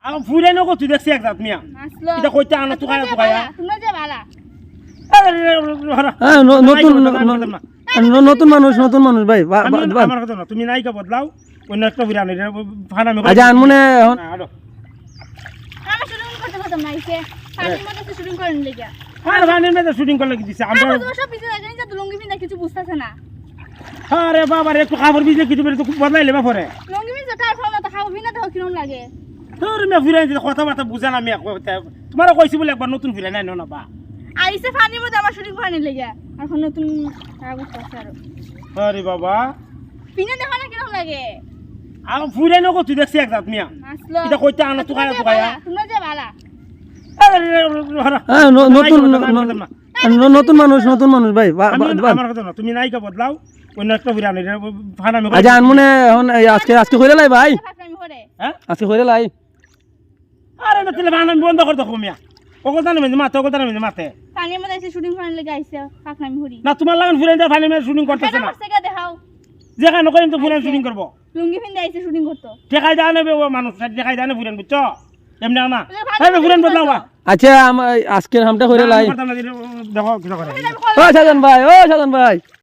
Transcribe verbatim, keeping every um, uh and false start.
আমার ফুরাইন কত দেখছি এক জাত মিয়া। মাসলো। ইটা কইতে আনো তুকায়া তুকায়া। তোমরা যে বালা। আরে, আরে, আরে, আরে, আরে। হ্যাঁ, ন-, নতুন, না, না, না, না। ন-, নতুন মানুষ, নতুন মানুষ ভাই। বা-, আমি, বা-, বা-, আমার কথা না, তুমি নায়িকা বদলাও, অন্য একটা ফুরাইন, এটা ফানামি করে। আচ্ছা, আনমনে এখন না, আরো। আমার শুটিং করতে পারতাম না, এসে পানির মধ্যে শুটিং করেন লেগে। আর ফানির মধ্যে শুটিং করলে কি দিছে? আমরা আমার তোমার সব পিছনে লাগে, নিজে তো লুঙ্গি পিন্দা কিছু বুঝতেছে না। আরে বাবা রে, একটু কাপড় ভিজলে কিছু বেরোতে খুব বদলাইলে বা পরে। লুঙ্গি পিন্দা তার ফোন তো খাওয়া বিনা দেখো কিরম লাগে। তোর মে ফুরাইন দিতে কথাবার্তা বুঝে না মিয়া। তোমার কইছি বলে একবার নতুন ফুরাইন আনো না বা। আইসে ফানির মধ্যে আমার শুটিং ফানি লেগে। আর এখন নতুন খারাপ করতে আছে আরো। আরে বাবা। পিনে দেখো না কিরম লাগে। আর ফুরাইন কত দেখছি এক জাত মিয়া। মাসলো। ইটা কইতে আনো তুকায়া তুকায়া। তোমরা যে বালা। আরে, আরে, আরে, আরে। হ্যাঁ, ন-, নতুন, না, না, না, ন-, না, না। ন-, নতুন মানুষ, নতুন মানুষ ভাই। বা-, আমি বা-, বা-, আমার কথা না, তুমি নায়িকা বদলাও, অন্য একটা ফুরাইন, এটা ফানামি করে। আচ্ছা, আনমনে এখন এই আজকে, আজকে কইরা লাই ভাই। ফানামি করে। হ্যাঁ? আজকে কইরা লাই। আরে না, তাহলে ফানামি বন্ধ কর দেখো মিয়া। ওগো জানো মিয়া মাতে, ওগো জানো মিয়া মাতে। ফানির মধ্যে এসে শুটিং ফানি লেগে আইসে, ফানামি করি। না, তোমার লাগান ফুরাইন দে ফানির মধ্যে শুটিং করতেছে না। করছে গা দেখাও। যেখানে কইন তো ফুরাইন শুটিং করবো। লুঙ্গি পিন্দা আইসে শুটিং করতো। টেকাই জানে বে ও মানুষ, টেকাই জানে ফুরাইন, বুঝছো? এমনি না। এই যে ফানি এই বে ফুরাইন বদলাও বা। আচ্ছা, আমার আজকের হামটা কইরা লাই। না, করতাম না, দেখো, কিছু করে। ও সাজান ভাই, ও সাজান ভাই।